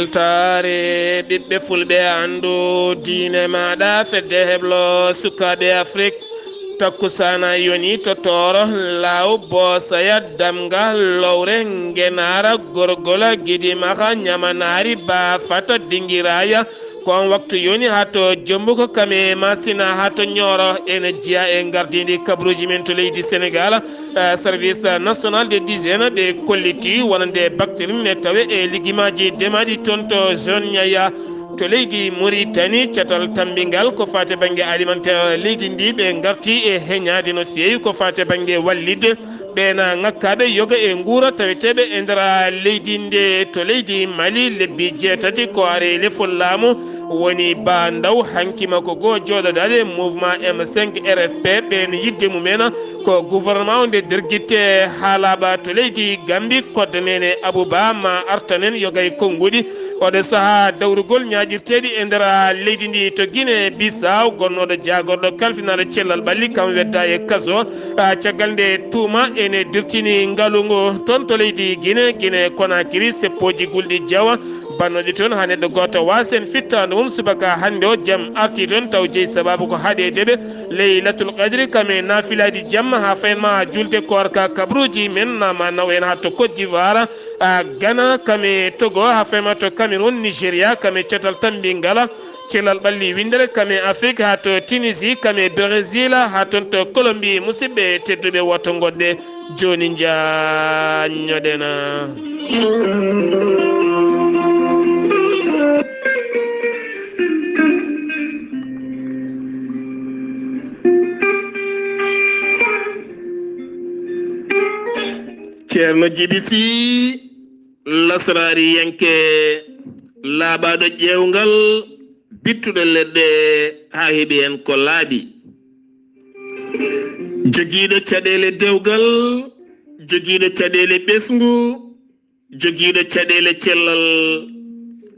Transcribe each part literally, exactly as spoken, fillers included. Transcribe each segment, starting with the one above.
Weltaare ɓiɓɓe fulɓe, anndu diine maaɗa, fedde heblo sukaaɓe Afrik. Takkusaana yoni to Tooro, laaw Boosaya, Damga, Lowre, Ngenaara, Gorgola, Gidimaxa, Ñamanaari, Baafata, Dingiraaya. Ko on waktu yoni haa to Jombuko kame Masina, haa to Ñooro, ene jeya e ngardiindi kabaruuji men to leydi Senegaal. Eh, Service National de Dizaine ɓe kolliti wonande bactérie ne tawe e ligimaaji demaaɗi toon to zone Ñaya to leydi Mauritanie. Catal tammbingal ko faate bannge alimentaire leydi ndi, ɓe ngarti e heñaade no feewi ko faate bannge wallitde. Ɓeena ŋakkaɓe yoga e nguura taweteɓe e nder leydi nde to leydi Mali lebbi jeetati ko are lefol laamu woni ba ndaw hanki makko goo jooɗodaade mouvement M cinq R F P. Ɓeen yidde mumen ko gouvernement o nde dergitte haa laaɓa to leydi Gambi. Kodda nene Abouba ma artanen yoga e konnguɗi. Oɗo sahaa dawrugol ñaaƴirteeɗi e nder leydi ndi to Guinée Bissau, gonnooɗo jaagorɗo kalfinaaɗo cellal ɓalli kam wedda e kaso. Ah, caggal nde tuuma ene dirtini ngalu ngu toon to leydi Guinée, Guinée Conakry, seppooji gulɗi jawa bannooɗi toon haa neɗɗo gooto waasen fittaandu mum. Subaka hannde o jam arti toon taw jeyi sababu ko haaɗeede ɓe Laylatul Qadri kam e naafilaaji jamma haa fayin ma julde koorka. Kabaruuji men nama nawa en haa to Côte d'Ivoire, a Ghana kam e Togo, haa fayin ma to Cameroun, Nigeria kam e catal tammbingal cellal ɓalli winndere kam e Afrik, haa to Tunisie kam e Brésil, haa toon to Colombie. Musidɓe tedduɓe, woto ngoɗɗe jooni njaanñoɗen. Ceerno Jibi Sii, lasraariyanke laaɓaaɗo ƴeewngal, bittuɗo leɗɗe haa heɓi heen ko laaɓi. Jogiiɗo caɗeele dewgal, jogiiɗo caɗeele ɓesngu, jogiiɗo caɗeele cellal.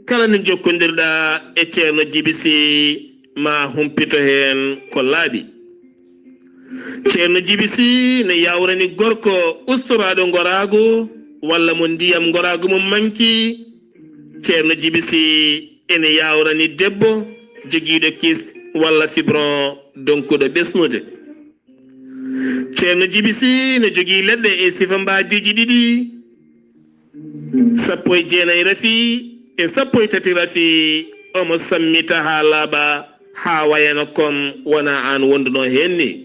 Kala nde njokkondirɗaa e Ceerno Jibi Sii, ma humpito heen ko laaɓi. Ceerno Jibi Sii ne yawrani gorko ustoraaɗo ngoraagu walla mo ndiyam ngoraagu mum manki. Ceerno Jibi Sii ene yawrani debbo jogiiɗo kyste walla fibrome donkuɗo ɓesnude. Ceerno Jibi Sii ne jogii leɗɗe e sifa mbaadiiji ɗiɗi, sappo e jeenayi rafi e sappo e tati rafi. Omo sammita haa laaɓa, haa wayano kon wona aan wonduno heen ni.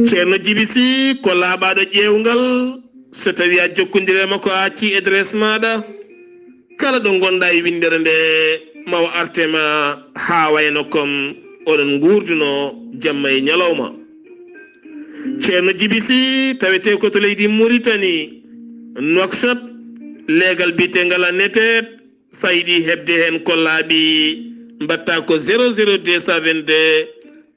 Ceerno Jibi Sii ko laaɓaaɗo ƴeewngal. So tawii a jokkondirii e makko, a accii adresse maaɗa, kala ɗo ngonɗaa e winndere nde, ma o arte ma haa wayano kon oɗon nguurduno jamma e ñalawma. Ceerno Jibi Sii tawetee ko to leydi Muritani, Nouakchott, leegal biyeteengal Neteet. So a yiɗi heɓde heen ko laaɓi, mbaɗtaa ko zéro zéro deux cent vingt-deux,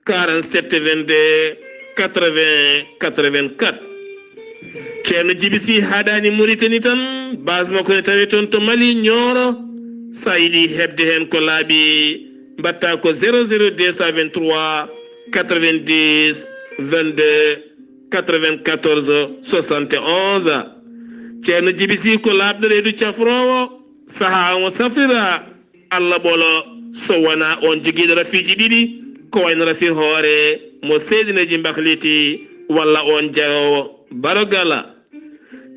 quarante-sept vingt-deux, quatre-vingts quatre-vingt-quatre. Ceerno Jibi Sii haaɗaani Muritani tan, base makko ne tawee toon to Mali, Nioro. So a yiɗi heɓde heen ko laaɓi, mbaɗtaa ko zéro zéro deux cent vingt-trois, quatre-vingt-dix, vingt-deux, quatre-vingt-quatorze, soixante et onze. Ceerno Jibi Sii ko laaɓɗo reedu cafroowo, sahaa omo safrira Allah ɓolo, so wonaa oon jogiiɗo rafiiji ɗiɗi, ko wayno rafi hoore mo seedineeji mbakliti, walla oon jayoowo barogala.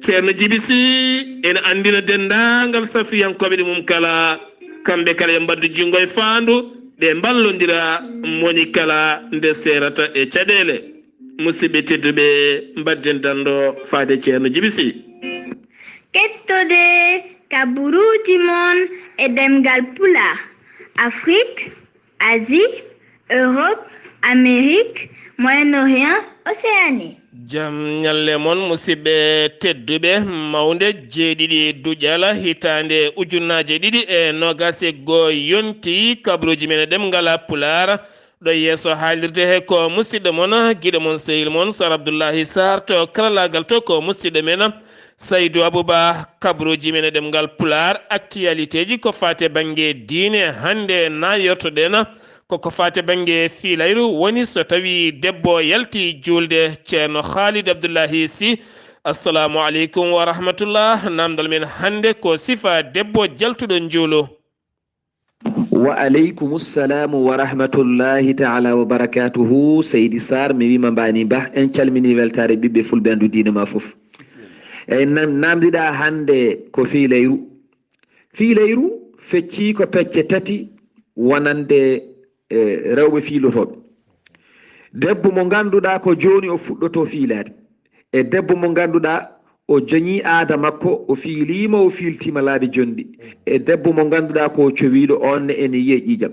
Ceerno Jibi Sii ene anndina denndaangal safriyankooɓe ɗi mum kala, kamɓe kala yo mbaddu junngo e faandu, ɓe mballondira moni kala nde seerata e caɗeele. Musidɓe tedduɓe, mbadden danndo faade Ceerno Jibi Sii. Kettode kaburuuji mon e ɗemngal Pulaar, Afrik, Asie, Europe, Amérique, Moyen-Orient, Océanie. Jam ñalle mon, musidɓe tedduɓe. Mawnde jeeɗiɗi duƴala hitaande ujunnaaje ɗiɗi e noogaas e goo yonti kabaruuji men e ɗemngal Pulaar. Ɗo yeeso haalirde he ko musidɗo mon, giɗo mon, sehil mon, Sar Abdullahi Sar, to karalaagal to ko musidɗo men, Saydu Abuba. Kabaruuji men e ɗemngal Pulaar, actualitéji ko faate bannge diine. Hannde na yortoɗen ko ko faate bannge fiilayru, woni so tawi debbo yalti juulde, Ceerno Khalid Abdullahi Sy, Assalamu aleykum wa rahmatullah. Namdal men hannde ko sifa debbo jaltuɗo njuulu. Wa aleykum salamu wa rahmatullahi taala wa barakatuhu. Seydi Sarr, mi wima mbani ba, en calmini weltare ɓiɓɓe fulɓe andu diine ma fof. Eyyi, nan-, namdiɗa hannde ko fiilayru. Fiilayru fecci ko pecce tati wonande, eh, rewɓe fiilotoɓe. Debbo mo ngannduɗaa ko jooni o fuɗɗoto fiilaade. E debbo mo ngannduɗaa o jañi aada makko, o fiiliima, o fiiltiima laabi jonɗi. E debbo mo ngannduɗaa ko cowiiɗo, on ne ene yiya ƴiiƴam.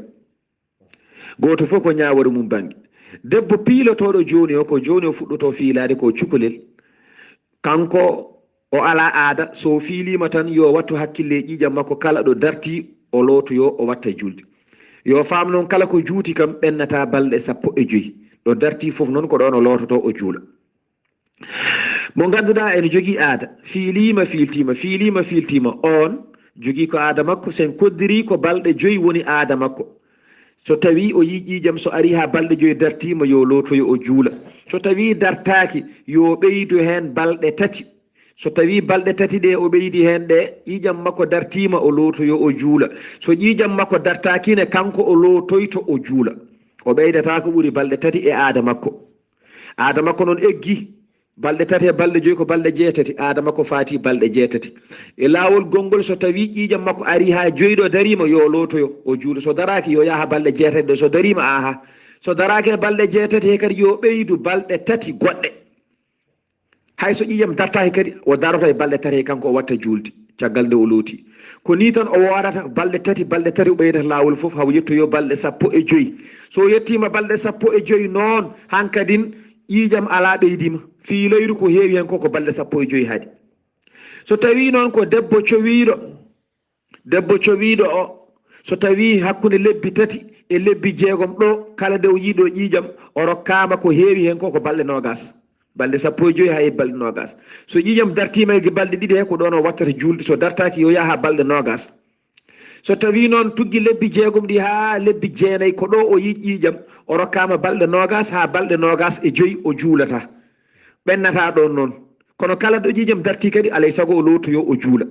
Gooto fof ko ñaawore mum bannge. Debbo piilotooɗo jooni o, ko jooni o fuɗɗoto fiilaade ko cukalel. Kanko o alaa aada, so o fiiliima tan yo wattu hakkille e ƴiiƴam makko, kala ɗo darti o lootoyo, o watta juulde. Yo faam noon, kala ko juuti kam ɓennata balɗe sappo e joy. Ɗo darti fof noon ko ɗoon o loototo, o juula. Mo ngannduɗaa ene jogii aada, fiiliima, fiiltiima, fiiliima, fiiltiima, oon jogii ko aada makko, sen koddiri ko balɗe joy woni aada makko. So tawii o yii ƴiiƴam, so arii haa balɗe joy dartiima, yo lootoyo o juula. So tawii dartaaki, yo ɓeydu heen balɗe tati. So tawii balɗe tati ɗe o ɓeydi heen ɗe, ƴiiƴam makko dartiima, o lootoyo o juula. So ƴiiƴam makko dartaaki ne, kanko o lootoyto o juula. O ɓeydata ko ɓuri balɗe tati e aada makko. Aada makko noon eggi, balɗe tati e balɗe joy ko balɗe jeetati, aada makko faati balɗe jeetati. E laawol gonngol, so tawii ƴiiƴam makko arii haa joy ɗo dariima, yo lootoyo, o juula. So daraaki, yo yaha balɗe jeetati ɗo. So dariima, aha. So daraaki e balɗe jeetati he kadi, yo ɓeydu balɗe tati goɗɗe. Hay so ƴiiƴam dartaaki kadi, o daroto e balɗe tati he kanko, o watta juulde caggal nde o looti. Ko nii tan o woodata, balɗe tati, balɗe tati o ɓeydata laawol fof, haa o yettoyo balɗe sappo e joy. So o yettiima balɗe sappo e joy noon, hankadin ƴiiƴam alaa ɓeydiima. Fiilayru ko heewi heen ko, ko balɗe sappo e joy haaɗi. So tawii noon ko debbo cowiiɗo, debbo cowiiɗo o, so tawii hakkunde lebbi tati e lebbi jeegom ɗo, kala nde o yii ɗo ƴiiƴam, o rokkaama ko heewi heen ko, ko balɗe noogaas. Balɗe sappo e joy haa e balɗe noogaas. So ƴiiƴam dartiima e balɗe ɗiɗi he, ko ɗoon o wattata juulde. So dartaaki, yo yaha haa balɗe noogaas. So tawii noon tuggi lebbi jeegom ɗi haa lebbi jeenayi, ko ɗo o yii ƴiiƴam, o rokkaama balɗe noogaas haa balɗe noogaas e joy, o juulata. Ɓennata ɗoon noon. Kono kala ɗo ƴiiƴam darti kadi, alay sago o lootoyo, o juula.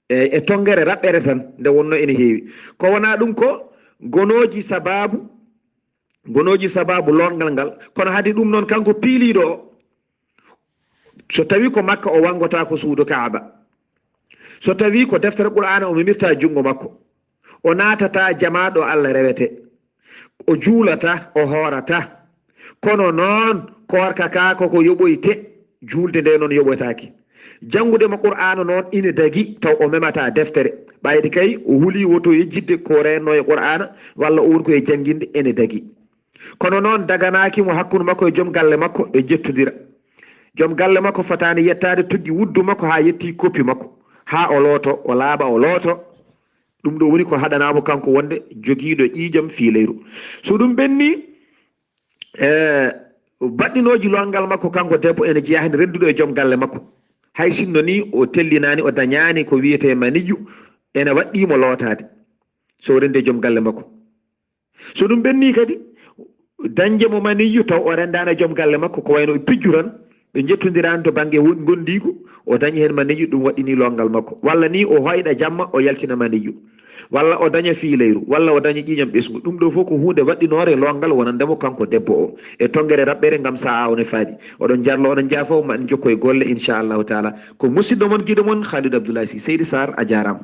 E, e tonngere raɓɓere tan, nde wonno ene heewi. Ko wonaa ɗum ko gonooji sabaabu, gonooji sabaabu loorngal ngal. Kono hade ɗum noon, kanko piiliiɗo o, so tawii ko Makka o wanngotaa ko suudu Kaaba, so tawii ko deftere Qur'aana o memirta junngo makko, o naatataa jamaa ɗo Allah rewete. O juulata, o hoorata. Kono noon, koorka kaa koko yoɓoyte, juulde nde noon yoɓotaake. Janngude mo Qur'aana noon ine dagi, taw o memataa deftere. Ɓayde kay, o hulii woto yejjitde ko reenno e Qur'aana, walla o woni ko e jannginde, ene dagi. Kono noon, daganaaki mo hakkunde makko e joom galle makko, ɓe njettondira. Joom galle makko fotaani yettaade tuggi wuddu makko haa yetti koppi makko, haa o looto, o laaɓa, o looto. Ɗum ɗo woni ko haɗanaa mo kanko wonde jogiiɗo ƴiiƴam fiilayru. So ɗum ɓenni, e, baɗɗinooji loorngal makko kanko debbo ene jeyaa heen rennduɗo e joom galle makko. Hay sinno ni o tellinaani, o dañaani ko wiyetee maniyyu, ene waɗɗii mo lootaade so renndi e joom galle makko. So ɗum ɓenni kadi, dañde mo maniyyu taw o renndaani e joom galle makko, ko wayno ɓe pijju tan, ɓe njettondiraani to bannge won-, ngondiigu, o dañi heen maniyyu, ɗum waɗɗini loorngal makko. Walla ni o hoyɗa jamma, o yaltina maniyyu. Walla o daña fiilayru, walla o daña ƴiiƴam ɓesngu. Ɗum ɗo fof ko huunde waɗɗinoore loorngal wonande mo kanko debbo o. E tonngere raɓɓere ngam sahaa o ne faaɗi. Oɗon njarlo, oɗon njaafo, ma en njokko e golle, inchallahu taala. Ko musidɗo mon, giɗo mon, Khalid Abdoulaye Sy. Seydi Sarr, a jaaraama.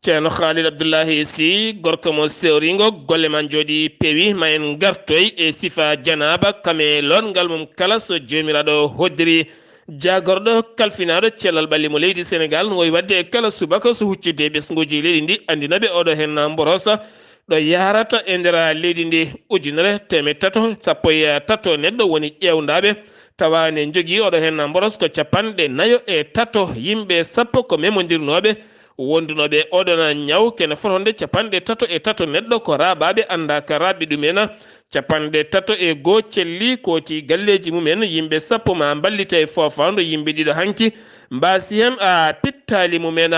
Ceerno Khalid Abdoulahi Sy, gorko mo sewringo, golle ma njooɗi peewi, ma en ngartoy e sifa janaaba, kam e loorngal mum kala so Joomiraaɗo hoddiri. Jaagorɗo kalfinaaɗo cellal ɓalli mo leydi Senegaal no wayi waɗde e kala subaka so huccitde e ɓesnguuji leydi ndi, anndina ɓe oɗo heen mborosa ɗo yahrata e nder leydi ndi. Ujunere teemeɗɗe tato sappo e tato neɗɗo woni ƴeewndaaɓe, tawa ne njogii oɗo heen mboros ko capanɗe nayo e tato yimɓe sappo ko memondirnooɓe wondunooɓe e oɗon ñaw, kene fotande capanɗe tato e tato neɗɗo ko raaɓaaɓe anndaaka raaɓi ɗumen, capanɗe tato e goo celli kooti galleeji mumen, yimɓe sappo ma mballita e foofaandu, yimɓe ɗiɗo hanki mbaasi heen a pittaali mumen.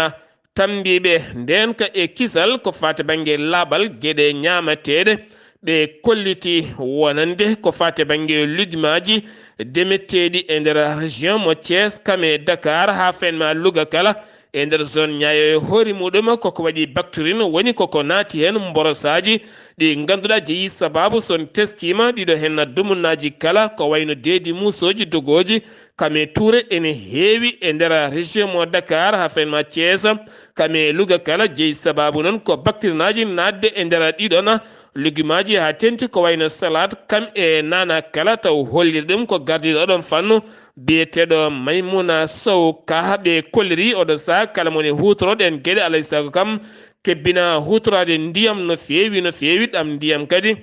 Tammbiiɓe ndeenka e kisal ko faati bannge laaɓal, geɗe ñaamateeɗe, Ɓe kolliti wonande ko fate bannge lugimaaji demetteeɗi e nder région mo Thiès, kam e Dakar, haa fen ma Louga kala, e nder zone Niayes e hoore muɗum, koko waɗi bactérie woni koko naati heen mborosaaji ɗi ngannduɗaa jeyi sabaabu son teskiima ɗiɗo heen dumunnaaji kala, ko wayno deedi muusooji dogooji, kam e tuure ene heewi e nder région mo Dakar, haa fen ma Thiès, kam e Louga kala, jeyi sabaabu noon ko bactérienaaji naatde e nder ɗiɗon lugimaaji, haa tenti ko wayno salade kam e nana kala, taw holliri ɗum ko gardiiɗo oɗon fannu biyeteeɗo Maimouna Sow. Ka ɓe kolliri oɗo saha kala mone huutoro ɗen geɗe, alay sago kam kebbina huutoraade ndiyam no feewi, no feewi ɗam ndiyam kadi.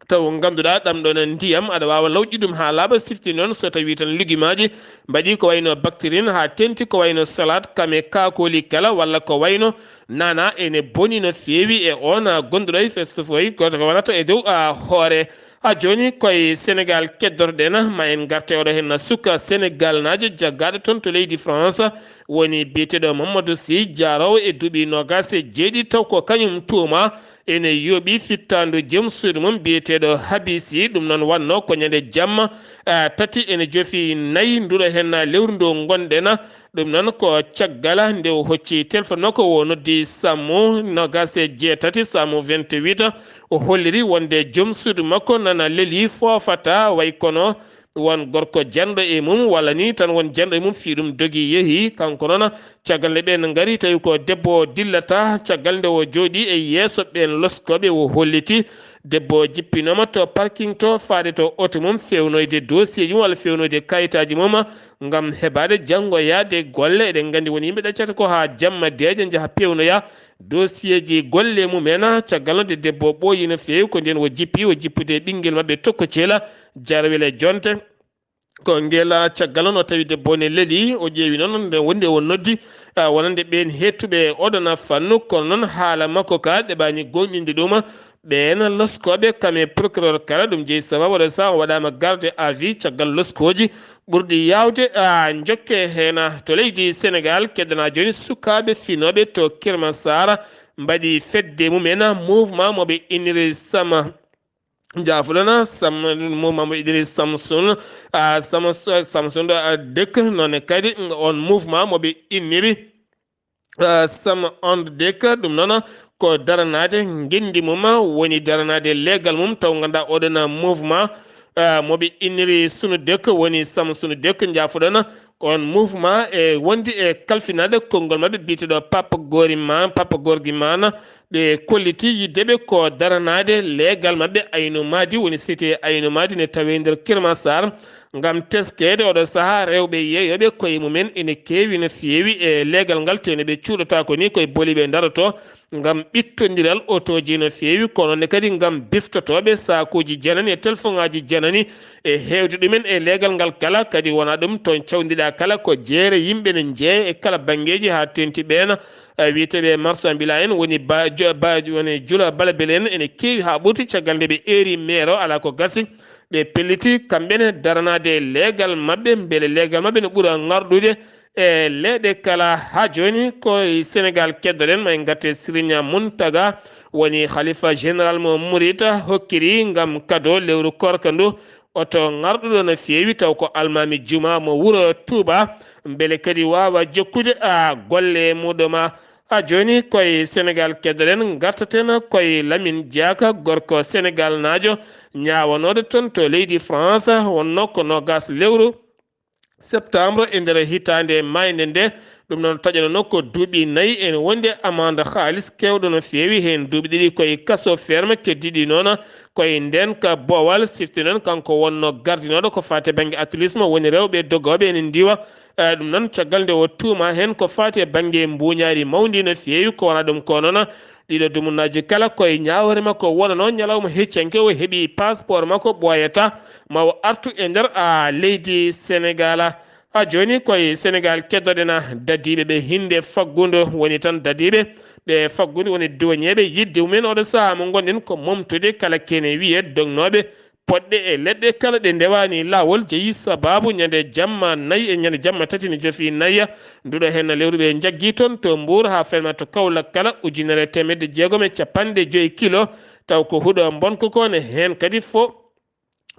Taw ngannduɗaa ɗam ɗon ndiyam aɗa waawa lawƴi ɗum haa laaɓa, sifti noon so tawii tan lugimaaji mbaɗi ko wayno bactérie haa tenti ko wayno salade kam e kaakooli kala, walla ko wayno nana ene boni no feewi e on gonɗuɗo e festo foy, gooto ko wonata e dow, a, hoore. Haa jooni koye Sénégal keddotoɗen, ma en ngarte oɗo heen suka Sénégal naajo jaggaaɗo toon to leydi France, woni biyeteeɗo Mamadou Sy, jaaroowo e duuɓi noogaas e jeeɗiɗi, taw ko kañum tuuma ene yooɓi fittaandu joom suudu mum biyeteeɗo Habisi. Ɗum noon wannoo ko ñande jamma, a, tati ene jofi nayi nduɗo heen lewru ndu ngonɗen. Ɗum noon ko caggal nde o hocci téléphone makko, o noddi Sammu noogaas e jeetati, Sammu vingt-huit, o holliri wonde joom suudu makko nana leli, foofata, way kono won gorko janɗo e mum, walla ni tan won janɗo e mum, fii ɗum dogi yehi. Kanko noon, caggal nde ɓeen ngari, tawi ko debbo o dillata, caggal nde o jooɗi e yeeso ɓeen loskooɓe, o holliti debbo o jippinooma to parking to, faade to oto mum, fewnoyde dossier ji mum walla fewnoyde kayitaaji mum, ngam heɓaade janngo yahde golle. Eɗen nganndi won yimɓe ɗaccata ko haa jamma deeƴa, njaha pewnoya dossier ji golle mumen. Caggal nde debbo o ɓooyi no feewi, ko ndeen o jippi, o jippude e ɓinngel maɓɓe tokko ceela jarwel e jonte. Ko ngel, a, caggal noon o tawi debbo ne leli, o ƴeewi noon nde wonde o noddi, a, wonande ɓeen heɗtuɓe oɗona fannu, kono noon haala makko ka ɗeɓaani gooŋɗinde ɗum ɓeen loskooɓe kam e procureur kala. Ɗum jeyi sababu oɗo saha o waɗaama garde à vue caggal loskooji ɓurɗi yaawde, a, njokke heen to leydi Sénégal. Keddana jooni sukaaɓe finooɓe to Kër Massar mbaɗi fedde mumen, mouvement mo ɓe inniri Sama. Jaafuɗon, Sam-, mouvement mo ɓe inniri Samsun, a, Samas-, Samsun ɗo, a, dëkk, noone kadi, mm, on mouvement mo ɓe inniri, a, Sam Ond Dëkk, ɗum noon ko daranaade ngenndi mum, woni daranaade leegal mum, taw ngannduɗaa oɗon mouvement, a, mo ɓe inniri Sunu Dëkk, woni Sam Sunu Dëkk, jaafuɗon, on mouvement e wondi e kalfinaade konngol maɓɓe biyeteeɗo Papa Gori Ma-, Papa Gorgi Mana, ɓe kolliti yidde ɓe ko daranaade leegal maɓɓe Aynu Madi, woni cité Aynu Madi ne tawee nder Kër Massar, ngam teskeede oɗo saha rewɓe yeeyooɓe koye mumen ene keewi no feewi e leegal ngal, tene ɓe cuuɗata ko ni koye boli ɓe ndaroto ngam ɓittondiral otooji no feewi, kono ne kadi ngam biftotooɓe saakuuji janani e telfoŋaaji janani e heewde ɗumen e leegal ngal kala. Kadi wonaa ɗum toon cawdiɗaa kala, ko jeere yimɓe ne njeeya e kala banngeeji haa tenti ɓeen, eh, wiyeteeɓe marchand ambulant en, woni ba-, jo-, ba-, woni jula balabel en, ene keewi haa ɓurti caggal nde ɓe eeri maire o, alaa ko gasi. Ɓe pelliti kamɓe ne daranaade leegal maɓɓe, mbele leegal maɓɓe ne ɓura ŋarɗude e leeɗe kala. Haa jooni ko e Sénégal keddoɗen, ma en ngarte Serigne Mountaga, woni Khalifa général mo Mouride, hokkiri ngam kado lewru koorka ndu oto ŋarɗuɗo no feewi, taw ko almaami juma mo wuro Touba, mbele kadi waawa jokkude, a, golle muɗum. Haa jooni koye Sénégal keddoɗen, ngartaten koye Lamine Diaka, gorko Sénégal naajo, ñaawanooɗo toon to leydi France, wonnoo ko noogaas lewru septembre e nder hitaande maayde nde. Ɗum noon taƴanoo ko duuɓi nayi ene wondi amande haalis keewɗo no feewi, heen duuɓi ɗiɗi koye kaso ferme, keddiiɗi noon koye ndeen ka boowal. Sifti noon kanko wonnoo gardinooɗo ko faati bannge athlétisme, woni rewɓe dogooɓe ene ndiwa. Eh, ɗum noon caggal nde o tuuma heen ko faati e bannge mbuuñaari mawndi no feewi, ko wonaa ɗum ko noon ɗiɗo dumunnaaji kala koye ñaawoore makko wonanoo ñalawma heccanke o heɓi passeport makko ɓooyata ma o artu e nder, a, leydi Sénégal. Haa jooni koye Sénégal keddoɗen dadiiɓe ɓe hinnde faggudu, woni tan dadiiɓe ɓe faggudu, woni duwañeeɓe, yidde mumen oɗo sahaa mo ngonɗen ko momtude kala kene wiyee dognooɓe poɗɗe e leɗɗe kala ɗe ndewaani laawol, jeyi sabaabu ñande jamma nayi e ñande jamma tati ne jofi nayi. Nduɗo heen lewru ɓe njaggi toon to Mbuur haa ferma to Kawlak kala ujunere e teemedde jeegom e capanɗe joyi kilo taw ko huɗo mbonko ko ne heen kadi fo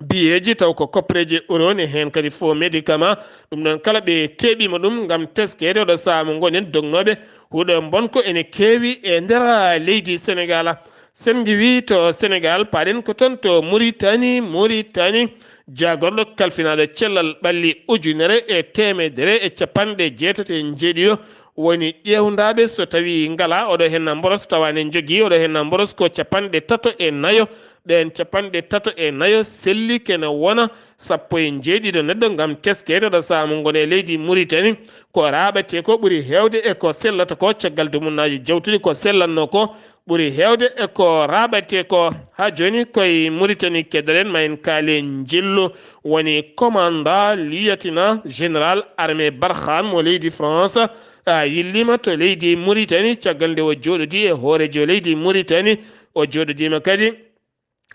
biyeeji, taw ko koppereeji euro ne heen kadi fo médicament. Ɗum ɗon kala ɓe teeɓiima ɗum ngam teskeede oɗo sahaa mo ngonen dognooɓe huɗo mbonko ene keewi e nder leydi Senegal. Sen ngiwi to Senegal, paɗen ko toon to Muritani. Muritani, jaagorɗo kalfinaaɗo cellal ɓalli ujunere e teemedere e capanɗe jeetati e njeeɗiɗo woni ƴeewndaaɓe, so tawii ngalaa oɗo heen mboros, tawa ne njogii oɗo heen mboros ko capanɗe tato e nayo. Ɓeen capanɗe tato e nayo selli kene wona sappo e njeeɗiɗo neɗɗo ngam teskeede oɗo sahaa mo ngoni e leydi Muritani. Ko raaɓatee ko ɓuri heewde e ko sellata ko caggal dumunnaaji jawtuɗi ko sellatnoo ko ɓuri heewde e ko raaɓatee ko. Haa jooni koye Muritani kedderen ma en kaali njillu woni commandant lieutenant général armée Barkhane mo leydi France, a yilliima to leydi Muritani caggal nde o jooɗodii e hooreejo leydi Muritani. O jooɗodiima kadi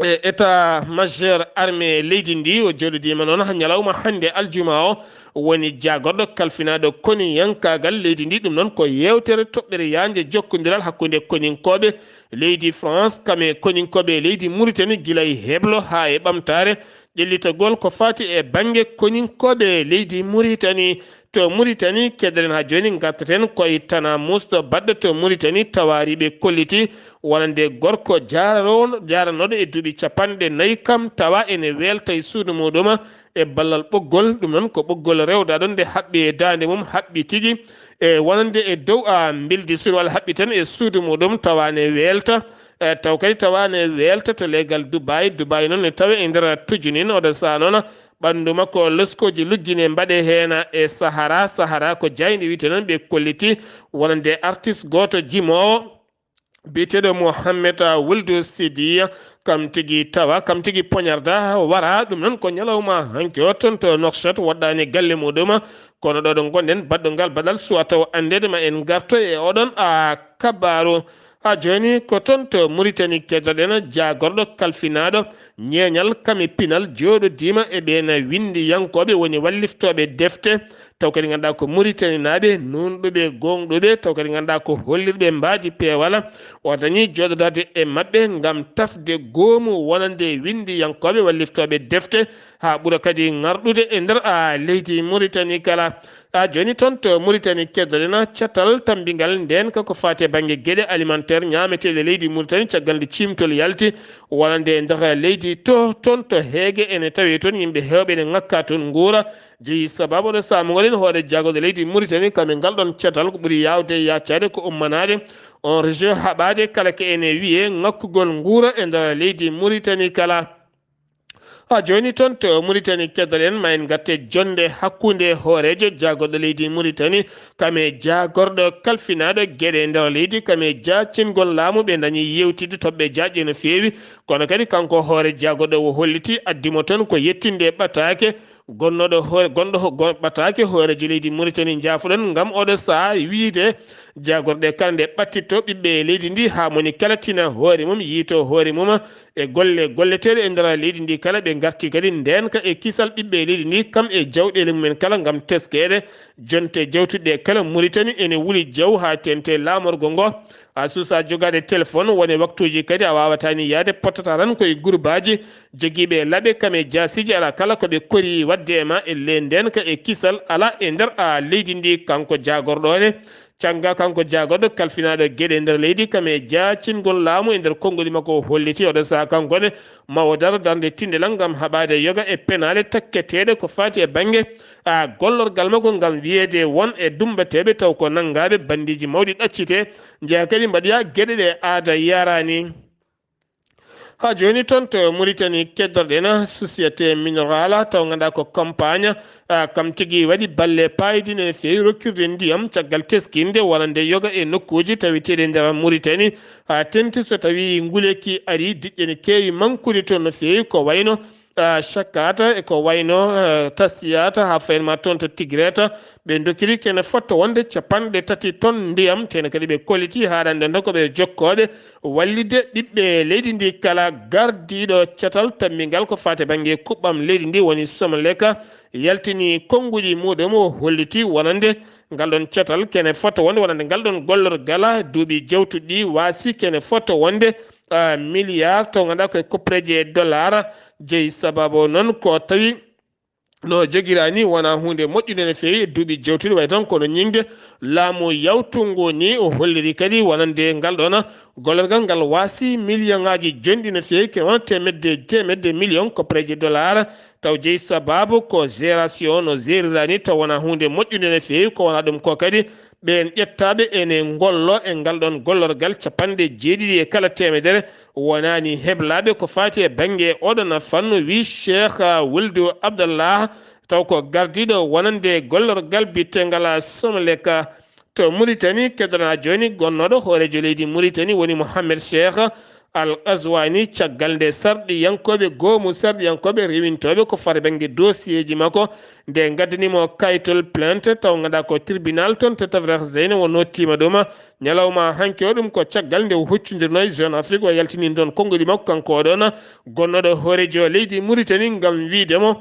e état majeur armée leydi ndi. O jooɗodiima noon ha ñalawma hannde aljuma o woni jaagorɗo kalfinaaɗo koniyankaagal leydi ndi. Ɗum noon ko yeewtere toɓɓere yaajnde jokkondiral hakkunde koninkooɓe leydi France kam e koninkooɓe leydi Muritani gila e heblo haa e ɓamtaare ƴellitagol ko faati e bannge koninkooɓe leydi Muritani. To Muritani kedderen ha jooni, ngartaten koye tana musɗo baɗɗo to Muritani tawaariɓe kolliti wonande gorko jaarano-, jaaranooɗo e duuɓi capanɗe nayi kam tawa ene weelta e suudu muɗum e ballal ɓoggol. Ɗum noon ko ɓoggol rewdaɗo nde haɓɓi e daande mum, haɓɓi tigi e wonande e dow a mbildi suudu walla haɓɓi tan e suudu muɗum tawa ne weelta. E taw kadi tawa ne weelta to leegal Dubai. Dubai noon ne tawe e nder tujunin oɗo saha noon ɓanndu makko loskooji luggine mbaɗe heen e Sahara. Sahara ko jaaynde wiyte noon ɓe kolliti wonande artiste gooto jimoowo biyeteeɗo Mohamed Wuldu Sidi. Kam tigi tawa, kam tigi poñarda wara. Ɗum noon ko ñalawma hanki o toon to Nouakchott woɗɗaani galle muɗum. Kono ɗo ɗo ngonɗen baɗɗo ngal baɗal suwa taw anndeede ma en ngarto e oɗon a kabaaru. Ha jooni ko toon to Muritani keddorɗen jaagorɗo kalfinaaɗo ñeeñal kam e pinal jooɗodiima e ɓeen winndiyankooɓe woni walliftooɓe defte, taw kadi ngannduɗaa ko Muritaninaaɓe nuunɗuɓe, gooŋɗuɓe, taw kadi ngannduɗaa ko hollirɓe mbaadi peewal. O dañii jooɗodaade e maɓɓe ngam tafde goomu wonande winndiyankooɓe walliftooɓe defte haa ɓura kadi ŋarɗude e nder a leydi Muritani kala. A jooni toon to Muritani keddorɗen catal tammbingal ndeen ka ko faati e bannge geɗe alimentaire ñaameteeɗe leydi Muritani caggal nde ciimtol yalti wonande e nder leydi to, toon to Heege ene tawi toon yimɓe heewɓe ene ŋakka toon nguura. Jeyi sababu ɗo saama ngoɗen hoore jaagorɗe leydi Muritani kam e ngal ɗoon catal ko ɓuri yaawde yaccaade ko ummanaade on région haɓaade kala ko ene wiyee ŋakkugol nguura e nder leydi Muritani kala. Ha jooni toon to Muritani keddorɗen ma en ngatte jonnde hakkunde hooreejo jaagorɗo leydi Muritani kam e jaagorɗo kalfinaaɗo geɗe nder leydi kam e jaacingol laamu. Ɓe dañi yewtidde toɓɓe jaajɗe no feewi, kono kadi kanko hoore jaagorɗo o holliti addimo toon ko yettinde ɓataake gonnoɗo hoore, gonɗo ho-, gon-, ɓataake hooreejo leydi Muritani njaafoɗon ngam oɗo saha wiyde jaagorɗe kala nde ɓattitto ɓiɓɓe leydi ndi haa moni kala tina hoore mum, yiito hoore mum e golle golleteeɗe e nder leydi ndi kala. Ɓe ngarti kadi ndeenka e kisal ɓiɓɓe leydi ndi kam e jawɗeele mumen kala ngam teskeede jonte jawtuɗe kala. Muritani ene wuli jaw haa tente laamorgo ngo. A suusa jogaade téléphone, wone waktuuji kadi a waawata ni yahde, pottata tan ko e gurbaaji jogiiɓe laaɓe kam e jaasiiji, alaa kala ko ɓe kori waɗde e ma e ley ndeenka e kisal alaa e nder a leydi ndi. Kanko jaagorɗo ne, cannga kanko jaagorɗo kalfinaaɗo geɗe nder leydi kam e jaacingol laamu e nder konnguli makko o holliti oɗo saha kanko ne ma o daro darnde tinndilal ngam haɓaade yoga e penaale takketeeɗe ko faati e bannge a gollorgal makko ngam wiyeede won e dummbeteeɓe taw ko nanngaaɓe banndiiji mawɗi ɗaccite, njeya kadi mbaɗoya geɗe ɗe aada yaraani. Haa jooni toon to Muritani keddorɗen Société Mineral, taw ngannduɗaa ko campagne, ah, kam tigi waɗi balle paayɗe no feewi rokkirde ndiyam caggal teskinde wonande yoga e nokkuuji taweteeɗi nder Muritani. Haa tenti so tawii nguleyki arii, diƴƴe ne keewi mankude toon no feewi, ko wayno ah, Cakkaata e ko wayno, ah, Tasiyata haa fayin ma toon to Tigreta. Ɓe ndokkiri kene fotto wonde capanɗe tati ton ndiyam, teno kadi ɓe kolliti haaɗande nde ko ɓe jokkooɓe wallitde ɓiɓɓe leydi ndi kala. Gardiiɗo catal tammbingal ko faati bannge kuɓɓam leydi ndi woni Somleka yaltini konnguɗi muɗum o holliti wonande ngal ɗon catal kene fotto wonde wonande ngal ɗon gollorgal duuɓi jawtuɗi waasi kene fotto wonde ah, milliard taw ngannduɗaa koye koppereeji e dollar. Jeyi sababu o noon ko tawi no jogiraani wonaa huunde moƴƴunde no feewi e duuɓi jewtuɗi, wayi tan kono ñiŋde laamu yawtungu ni o holliri kadi wonande ngal ɗoon gollorgal ngal waasi million ŋaaji jonɗi no feewi, kene wona teemedde teemedde million koppereeji dollar. Taw jeyi sababu ko gération no gérira ni taw wonaa huunde moƴƴunde no feewi, ko wonaa ɗum ko kadi ɓeen ƴettaaɓe ene ngollo e ngal ɗoon gollorgal capanɗe jeeɗiɗi e kala teemedere wonaani heblaaɓe ko faati e bannge oɗon fannu, wi Cheikh Wuldu Abdallah, taw ko gardiiɗo wonande gollorgal biyetengal Somelec to Mauritanie. Keddora jooni gonnooɗo hooreejo leydi Mauritanie woni Mohamed Cheikh Al Ghazouani, caggal nde sarɗiyankooɓe, goomu sarɗiyankooɓe rewintooɓe ko faati bannge dossier ji makko, nde ngaddani mo kayitol plainte, taw ngannduɗaa ko tribunal toon to Tafrah Zeyne o nottiima ɗum. Ñalawma hanki o, ɗum ko caggal nde o huccondirnoo e Jeune Afrique, o yaltini toon konnguɗi makko, kanko oɗon gonnooɗo hooreejo leydi Mauritanie, ngam wiyde mo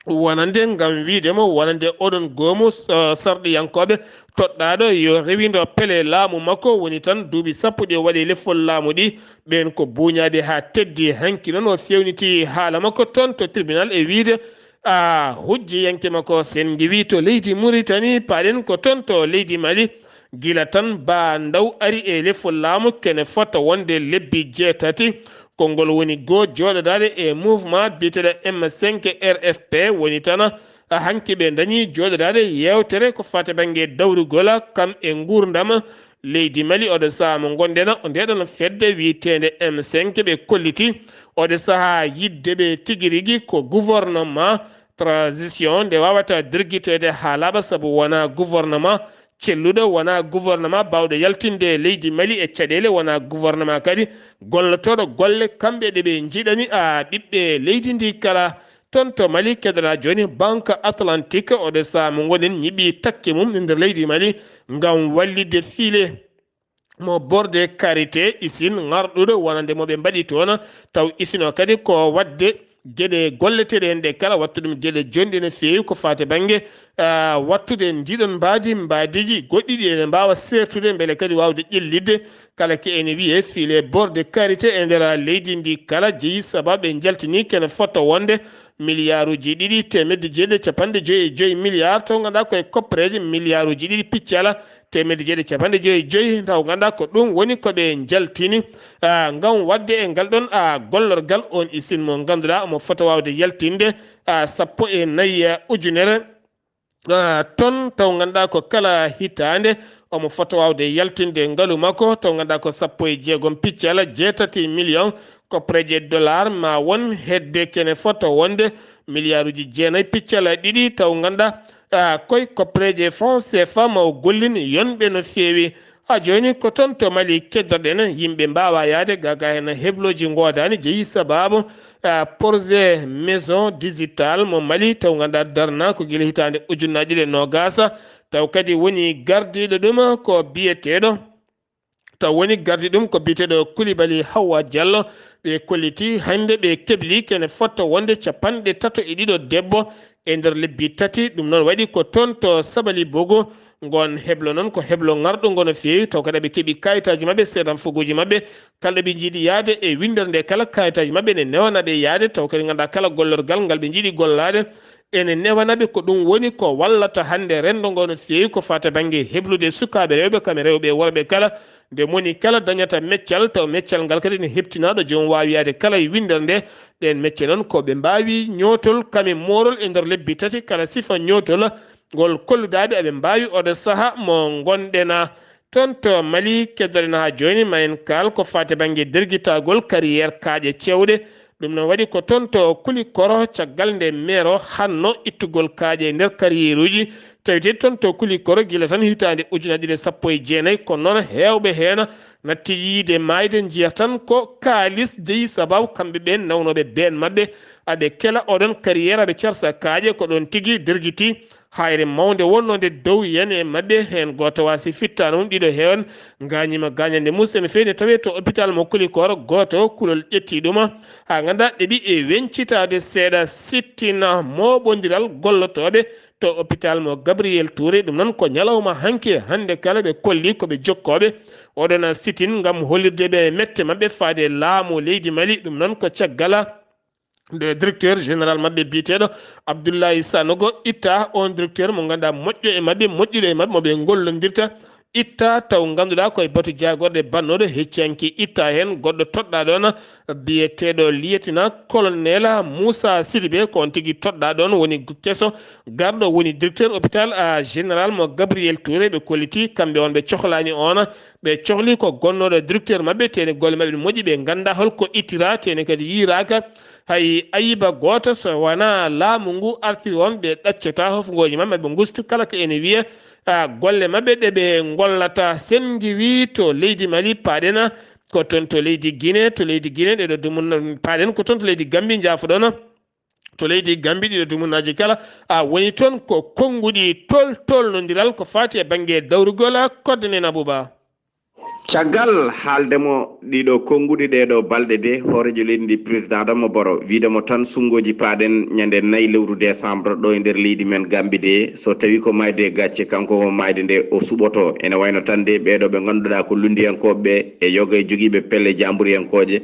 wonande, ngam wiyde mo wonande oɗon goomu, eh, sarɗiyankooɓe toɗɗaaɗo yo rewindo pele laamu makko, woni tan duuɓi sappo ɗi o waɗi e lefol laamu ɗi, ɓeen ko buuñaaɓe haa teddi. Hanki noon o feewniti haala makko toon to tribunal e wiyde, a, hujjiyanke makko, so en ngiwii to leydi Mauritanie, paaɗen ko toon to leydi Mali, gila tan Ba Ndaw ari e lefol laamu, kene fota wonde lebbi jeetati. Konngol woni goo, jooɗodaade e mouvement biyeteeɗo M cinq R F P, woni tan hanki ɓe ndañi jooɗodaade yeewtere ko faati bannge dawrugol kam e nguurndam leydi Mali. Oɗo sahaa mo ngonɗen o, ndeɗon fedde wiyeteende M cinq ɓe kolliti oɗo sahaa yiɗde ɓe tigi rigi ko gouvernement transition nde waawata dirgiteede haa laaɓa, sabu wonaa gouvernement celluɗo, wonaa gouvernement baawɗo yaltinde leydi Mali e caɗeele, wonaa gouvernement kadi gollotooɗo golle kamɓe ɗe ɓe njiɗani a ɓiɓɓe leydi ndi kala. Toon to Mali, keddora jooni Banque Atlantique, oɗo sahaa mo ngonɗen, ñiɓi takke mum e nder leydi Mali ngam wallitde fiile mo Borde Karité, isin ŋarɗuɗo wonande mo ɓe mbaɗi toon. Taw isin o kadi ko waɗde geɗe golleteeɗe heen ɗe kala, waɗtu ɗum geɗe jonɗe no feewi ko faati bannge, ah, waɗtude ndiɗon mbaadi, mbaadiiji goɗɗi ɗi ene mbaawa seertude, mbele kadi waawde ƴellitde kala ke ene wiyee fiile Borde Karité e nder leydi ndi kala. Jeyi sababu ɓe njaltini kene fota wonde miliyaaruuji ɗiɗi teemedde jeeɗiɗi e capanɗe joyi e joyi miliyaar, taw ngannduɗaa koye koppereeje miliyaaruuji ɗiɗi piccala teemedde jeeɗiɗi e capanɗe joyi e joyi, taw ngannduɗaa ko ɗum woni ko ɓe njaltini, ah, ngam waɗde e ngal ɗoon, ah, gollorgal. Oon isin mo ngannduɗaa omo fota waawde yaltinde, ah, sappo e nayi, ah, ujunere, ah, ton, taw ngannduɗaa ko kala hitaande omo fota waawde yaltinde ngalu makko, taw ngannduɗaa ko sappo e jeegom piccala jeetati miliyoŋ koppereeje dollar, ma won hedde kene fota wonde miliyaaruuji jeenayi piccala ɗiɗi, taw ngannduɗaa, ah, koye koppereeje franc C F A ma o gollin yonɓe no feewi. Haa jooni ko toon to Mali keddorɗen, yimɓe mbaawaa yahde, gaa gaa heen heblooji ngoodaani, jeyi sababu, ah, projet Maison Digitale mo Mali, taw ngannduɗaa darnaa ko gila hitaande ujunnaaje ɗiɗi e noogaas, taw kadi woni gardiiɗo ɗum ko biyeteeɗo, taw woni gardi ɗum ko biyeteeɗo Coulibaly Hawa Diallo. Ɓe kolliti hannde ɓe kebli kene fota wonde capanɗe tato e ɗiɗo debbo e nder lebbi tati. Ɗum noon waɗi ko toon to Sabali Bogo ngon heblo noon ko heblo ŋarɗo ngo no feewi, taw kadi ɓe keɓi kayitaaji maɓɓe, seedan foguuji maɓɓe, kala ɓe njiɗi yahde e winndere nde kala, kayitaaji maɓɓe ne newana ɓe yahde, taw kadi ngannduɗaa kala gollorgal ngal ɓe njiɗi gollaade ene newana ɓe. Ko ɗum woni ko wallata hannde renndo ngo no feewi ko faati bannge heblude sukaaɓe rewɓe, kam e rewɓe e worɓe kala, nde moni kala dañata meccal, taw meccal ngal kadi ne heptinaaɗo joom waawi yahde kala e winndere nde. Ɗeen mecce noon ko ɓe mbaawi ñootol kam e moorol e nder lebbi tati, kala sifa ñootol ngol kolludaaɓe aɓe mbaawi oɗo saha mo ngonɗen. Toon to Mali, keddoɗen haa jooni, ma en kaal ko faati bannge dergitagol carrière kaaƴe cewɗe. Ɗum noon waɗi ko toon to Kulikoro, caggal nde meero hanno ittugol kaaƴe e nder carrièreji. Tawite toon to Kulikoro, gila tan hitaande ujunaaje ɗiɗi e sappo e jeenayi, kono noon heewɓe heen natti yiide maayde, njiya tan ko kaalis jeyi sababu kamɓe ɓeen nawnooɓe been maɓɓe, aɓe kela oɗon carrière, aɓe carsa kaaƴe, ko ɗoon tigi dergiti. Hayre mawnde wonnode dow yen e maɓɓe, heen gooto waasi fittaanum, ɗiɗo heen ngaañiima gaañannde mum ene feewi, ne tawee to hôpital mo Kulikoro, gooto kulol ƴetti ɗum, haa ngannduɗaa ɗeɓi e weñcitaade seeɗa, sittina mooɓondiral gollotooɓe to hôpital mo Gabriel Touré. Ɗum noon ko ñalawma hanki e hannde kala ɓe kolli ko ɓe jokkooɓe oɗon sitin ngam hollirde ɓe mette maɓɓe faade laamu leydi Mali. Ɗum noon ko caggal nde directeur général maɓɓe biyeteeɗo Abdoulaye Sanogo itta, on directeur mo ngannduɗaa moƴƴo e maɓɓe, moƴƴuɗo e maɓɓe, mo ɓe ngollondirta itta, taw ngannduɗaa koye batu jaagorɗe bannooɗo hecciyanke itta heen, goɗɗo toɗɗaa ɗoon biyeteeɗo lieutenant colonel Moussa Sidibé, ko on tigi toɗɗaa ɗoon woni keso garɗo woni directeur hôpital, a, général mo Gabriel Touré. Ɓe kolliti kamɓe on ɓe cohlaani on, ɓe cohli ko gonnooɗo directeur maɓɓe, tene golle maɓɓe moƴƴi, ɓe nganndaa holko ittira, tene kadi yiiraaka hay ayiba gooto, so wonaa laamu ngu artiri on, ɓe ɗaccata hofngooji maɓɓe, ɓe ngustu kala ko ene wiye, a, golle maɓɓe ɗe ɓe ngollata. Sen ngiwi to leydi Mali, paaɗen ko toon to leydi Guinée, to leydi Guinée, ɗeɗo dumun, paaɗen ko toon to leydi Gambie, njaafoɗon. To leydi Gambie, ɗiɗo dumunnaaji kala, a, woni toon ko konnguɗi tol-, tolnondiral ko faati e bannge dawrugol, a, kodde nen Abouba. Caggal haalde mo ɗiɗo konnguɗi ɗeeɗo balɗe de, hooreejo leydi ndi, président Adama Barrow, wiide mo tan sunngooji paaɗen ñande nayi lewru décembre ɗo e nder leydi men Gambie de, so tawi ko maayde e gacce, kanko ko maayde nde o suɓoto. Ene wayno tan de ɓeeɗo ɓe ngannduɗaa ko lunndiyankooɓe e yoga e jogiiɓe pelle jaamburiyankooje,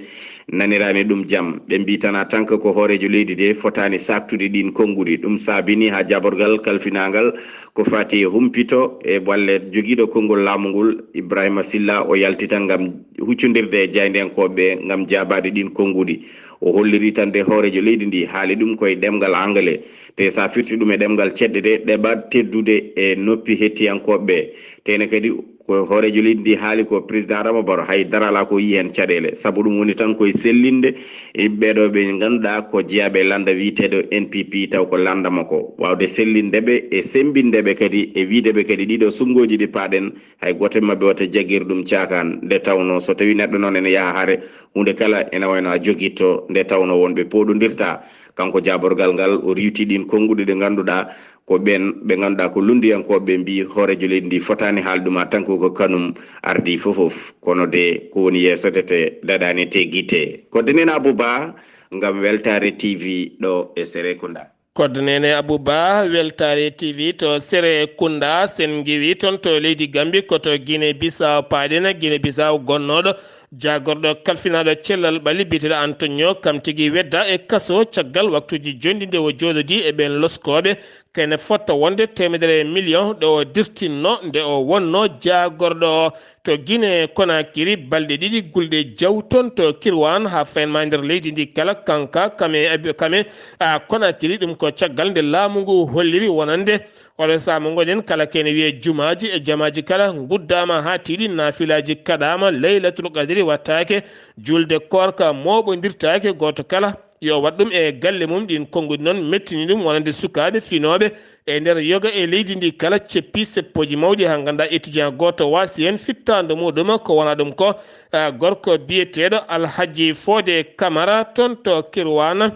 naniraani ɗum jam. Ɓe mbii tan, a tan ko hooreejo leydi de fotaani saaktude ɗiin konnguɗi. Ɗum saabini haa jaborgal kalfinaangal ko faati e humpito e walle jogiiɗo konngol laamu ngol, Ibrahima Silla, o yaltita ngam huccondirde e jaayndiyankooɓe ɓe ngam jaabaade ɗiin konnguɗi. O holliri tan de hooreejo leydi ndi haali ɗum koye ɗemngal Angale. Te so a firti ɗum e ɗemngal ceɗɗe de, ɗeɓa teddude e noppi hettiyankooɓe ɓe. Te ene kadi ko hooreejo leydi ndi haali ko, président Adama Barrow, hay dara alaa ko yii heen caɗeele. Sabu ɗum woni tan koye sellinde, e ɓeeɗo ɓe ngannduɗaa ko jeyaaɓe e lannda wiyeteeɗo N P P, taw ko lannda makko. Waawde sellinde ɓe e semmbinde ɓe kadi e wiide ɓe kadi ɗiɗo sunngooji ɗi paaɗen, hay gooto e maɓɓe wata jaggir ɗum caakaan. Nde tawnoo so tawii neɗɗo noon ene yaha hare, huunde kala ene wayno a jogitto, nde tawnoo wonɓe pooɗondirta. Kanko jaaborgal ngal, o riiwti ɗiin konnguɗi ɗi ngannduɗaa ko ɓeen ɓe ngannduɗaa ko lunndiyankooɓe, ɓe mbii hooreejo leydi ndi fotaani haalde ɗum, a tan ko ko kanum ardii fof fof. Kono de ko woni yeeso tete daɗaani te gite. Ko Denen Abou Ba ngam Weltaare T V ɗo e Serekunda. Ko Denen Abou Ba, Weltaare T V to Serekunda. Sen ngiwi toon to leydi Gambie, ko to Guinée Bissau paaɗen. Guinée Bissau gonnooɗo jaagorɗo kalfinaaɗo cellal ɓalli biyeteeɗo Antonio, kam tigi wedda e kaso caggal waktuuji jonɗi nde o jooɗodii e ɓeen loskooɓe. Kene fotta wonde teemedere million ɗo o dirtinno nde o wonno jaagorɗo o to Guinée Conakry balɗe ɗiɗi gulɗe jaw toon to Kirwan haa fayin ma nder leydi ndi kala. Kanka kame, abi-, kame, a, Conakry, ɗum ko caggal nde laamu ngu holliri wonande oɗo sahaa mo ngonɗen kala kene wiye jumaaji e jamaaji kala nguddaama haa tiiɗi, naafilaaji kaɗaama, Laylatul Qadri wattaake, julde koorka mooɓondirtaake, gooto kala yo waɗ ɗum e galle mum. Ɗiin konnguɗi noon mettini ɗum wonande sukaaɓe finooɓe e nder yoga e leydi ndi kala, ceppi seppooji mawɗi haa ngannduɗaa étudiant gooto waasi heen fittaandu muɗum ko wona ɗum ko, eh, gorko biyeteeɗo Alhaji Fode Camara toon to Kirwana.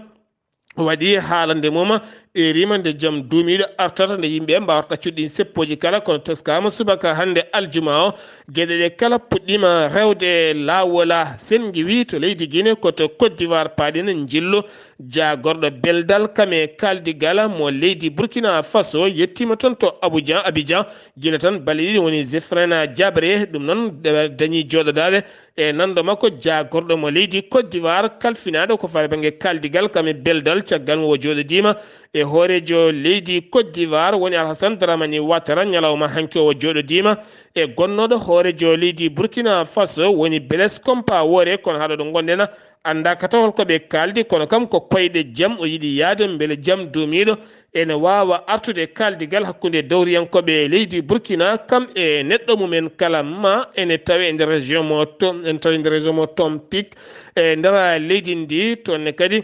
Waɗi haalande mum e rimande jam duumiiɗo artata nde yimɓe mbaawata ɗaccude ɗiin seppooji kala, kono teskaama subaka hannde aljuma o geɗe ɗe kala puɗɗiima rewde laawol. Sen ngiwi to leydi Guinée, ko to Côte d'Ivoire paaɗen njillu jaagorɗo beldal kame kaaldigal mo leydi Burkina Faso yettiima toon to Abuja, Abidjan, gila tan balɗe ɗiɗi woni Zéphirin Diabré, ɗum noon, eh, dañi jooɗodaade e nanndo makko jaagorɗo mo leydi Côte d'Ivoire kalfinaaɗo ko faati bannge kaaldigal kame beldal, caggal mo o jooɗodiima e hooreejo leydi Côte d'Ivoire woni Alhassane Dramani Ouattara. Ñalawma hanki o jooɗodiima e gonnooɗo hooreejo leydi Burkina Faso woni Blaise Compaoré, kono haa ɗo ɗo ngonɗen anndaa kata holko ɓe kaaldi, kono kam ko koyɗe jam o yiɗi yahde, mbele jam duumiiɗo ene waawa artude e kaaldigal hakkunde dowriyankooɓe leydi Burkina, kam e neɗɗo mumen kala, ma ene tawe e nder région mo to-, ene tawe e nder région mo Tompik e nder leydi ndi. Toon ne kadi,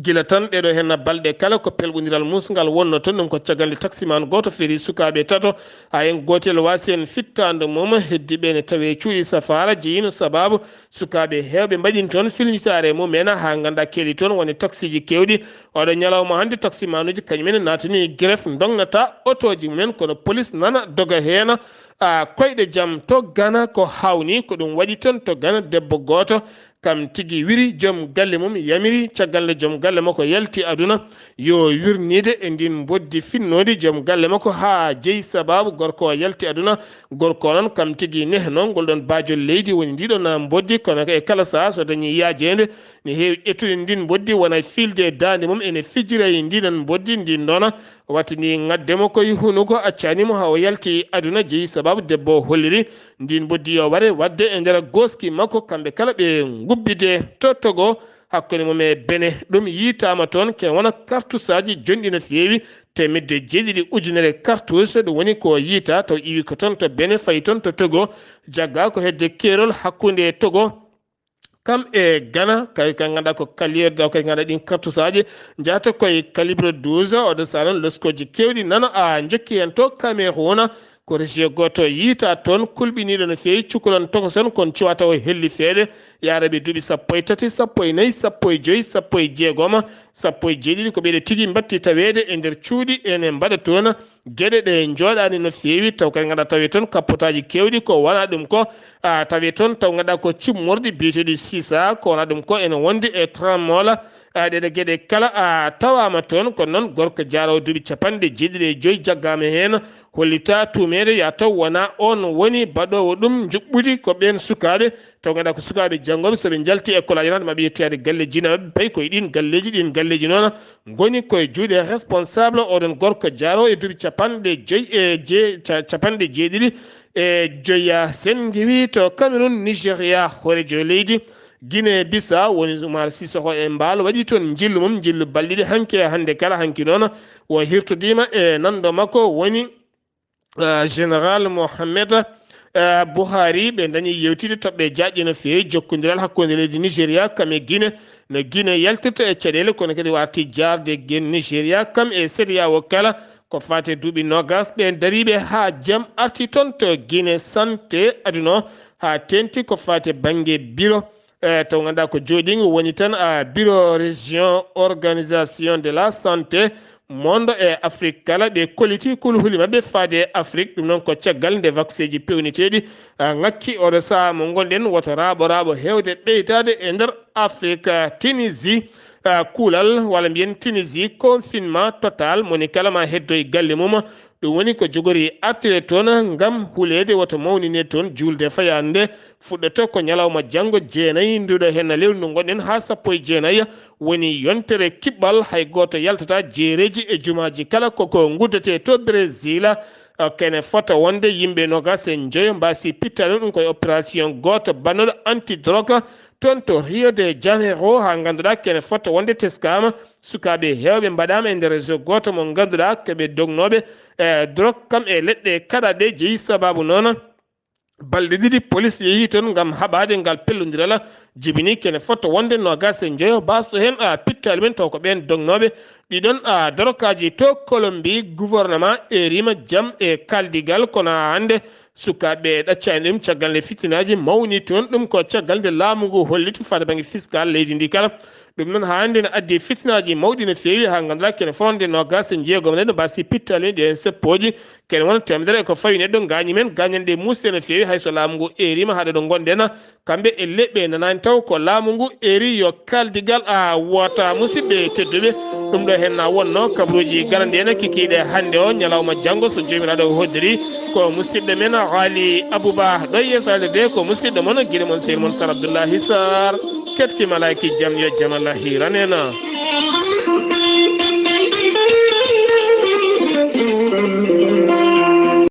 gila tan ɗeɗo heen balɗe kala ko pelɓondiral musngal wonno toon, ɗum ko caggal nde taksimaan gooto feeri sukaaɓe tato, haa heen gootel waasi heen fittaandu mum, heddiiɓe ene tawe e cuuɗi safaara. Jeyiino sabaabu sukaaɓe heewɓe mbaɗi toon filñitaare mumen, haa ngannduɗaa keeli toon woni taksiiji keewɗi. Oɗo ñalawma hannde, taksimaanuuji kañum en naatani grève, ndognataa otooji mumen, kono polis nana doga heen. A, koyɗe jam to Gana ko hawni, ko ɗum waɗi toon to Gana, debbo gooto Kam tigi wiri joom galle mum, yamiri caggal nde joom galle makko yalti aduna, yo wirnide e ndin mboddi finnoodi joom galle makko haa jeyi sababu gorko o yalti aduna. Gorko o noon kam tigi nehno ngol ɗon baajol leydi, woni ndiɗon mboddi, kono e kala saha so dañi yaajeende, ne heewi ƴettude ndin mboddi, wona e fiilde e daande mum, ene fijira e ndinan mboddi, ndin noona wattini ŋadde mo koye hunuko, accani mo haa o yalti aduna, jeyi sababu debbo o holliri ndin mboddi yo ware wadde e nder gooski makko. Kamɓe kala ɓe ngubbide to Togo, hakkunde mum e Bene. Ɗum yiytaama toon, ke wona kartusaaji jonɗi no feewi, teemedde jeeɗiɗi ujunere kartus, ɗum woni ko yiyta, taw iwi ko toon to Bene, fayi toon to Togo, jagga ko hedde keerol hakkunde Togo kam e Ghana, kay, kay ngannduɗaa ko kalirda, kay ngannduɗaa ɗin kartusaaji njahata koye calibre douze, oɗo saha noon loskooji keewɗi nana a njokki heen to Cameroun, ko région gooto yiyta toon, kulɓiniiɗo no feewi, cukalon tokoson, kono cuwa taw helli feede, yaara ɓe duuɓi sappo e tati, sappo e nayi, sappo e joyi, sappo e jeegom, sappo e jeeɗiɗi, ko ɓeeɗo tigi mbatti taweede e nder cuuɗi, ene mbaɗa toon geɗe ɗe njooɗaani no feewi, taw kadi ngannduɗaa tawi toon kappotaaji keewɗi ko wona ɗum ko, a, tawi toon taw ngannduɗaa ko cimmorɗi biyeteeɗi sisa, ko wona ɗum ko ene wondi e tramol, a, ɗeɗe geɗe kala a tawaama toon. Kono noon gorko jaaroowo duuɓi capanɗe jeeɗiɗi e joyi jaggaama heen, hollita tuumeede ya taw wona oon woni baɗoowo ɗum, njuɓɓudi ko ɓeen sukaaɓe taw ngannduɗaa ko sukaaɓe janngooɓe, so ɓe njalti école aji, naata maɓɓe yettoyaade galleeji, na maɓɓe payi koye ɗiin galleeji, ɗiin galleeji noon ngoni koye juuɗe responsable oɗon gorko jaaro e duuɓi capanɗe joyi e je-, ca-, capanɗe jeeɗiɗi e joya. Sen ngewi to Cameroun, Nigeria, hooreejo leydi Guinée Bissau woni Umar Sissoco e Mbaalo waɗi toon njillu mum, njillu balɗiɗi hanki e hannde kala hanki noon o hirtodiima e nanndo makko woni, ah, Général Mohamed, ah, Buhari. Ɓe dañi yewtide toɓɓe jaaƴɗe no feewi jokkondiral hakkunde leydi Nigeria kam e Guinée, no Guinée yaltirta e caɗeele, kono kadi warti jaarde gen Nigeria kam e C E D E A O kala ko faati e duuɓi noogas ɓe dariiɓe haa jam arti toon to Guinée. Santé aduna o haa teenti ko faati e bannge biro, eh, taw ngannduɗaa ko jooɗiingo woni tan, ah, Bureau Région Organisation de la Santé Monde e Afrique kala, ɓe kolliti kulhuli maɓɓe faade e Afrique. Ɗum noon ko caggal nde vakseeji peewniteeɗi, ah, ŋakki oɗo sahaa mo ngonɗen, woto raaɓo raaɓo heewde ɓeydaade e nder Afrique. Tunisie, ah, kuulal, walla mbiyen Tunisie, confinement total, moni kala ma heddo e galle mum. Ɗum woni ko jogori artire toon ngam huleede, woto mawnine toon juulde fayaande. Fuɗɗoto ko ñalawma janngo jeenayi nduɗo heen lewru ndu ngonɗen haa sappo e jeenayi. Woni yontere kiɓɓal, hay gooto yaltata jeereeji e jumaaji kala, koko nguddete to Brésil. Kene fota wonde yimɓe noogas e njoyo mbaasi pittaade ɗum koye opération gooto bannoɗo anti-drogue toon to Rio de Janeiro, haa ngannduɗaa kene fota wonde teskaama. Sukaaɓe heewɓe mbaɗaama e nder réseau gooto mo ngannduɗaa ko ɓe dognooɓe, eh, drogue kam e leɗɗe kaɗaaɗe, jeyi sababu noon balɗe ɗiɗi, police yehi toon ngam haɓaade ngal pellondiral. Jibini kene fota wonde noogas e njoyo baasɗo heen, a, pittaali men, taw ko ɓeen dognooɓe. Ɗiɗon, a, dorokaaji to Colombie, gouvernement erima jam e kaldigal, kono haa hannde sukaaɓe ɗaccaani ɗum caggal nde fitinaaji mawni toon. Ɗum ko caggal nde laamu ngu holliti faade bannge fiscal leydi ndi kala. Ɗum noon haa hannde ne addi fitinaaji mawɗi no feewi, haa ngannduɗaa kene fota wonde noogas e jeegom neɗɗo mbaasi pittaali men, ɗi en seppooji. Kene wona teemedere e ko fawi neɗɗo gaañi men, gaañanɗe muusde no feewi, hay so laamu ngu eerima haa ɗo ngonɗen. Kamɓe e leɓɓe nanaani taw ko laamu ngu eeri yo kaldigal a wota. Musidɓe tedduɓe, ɗum ɗo heen na wonno kabaruuji garanɗi en kikiiɗe hannde o ñalawma janngo so Joomiraaɗo hoddiri. Ko musidɗo men Haali Abuba ɗo yeeso haalirde, ko musidɗo mon, giɗo mon, sehil mon Sar Abdullahi Sar. Ketki malaaki jam yo jam Allah hiiran en.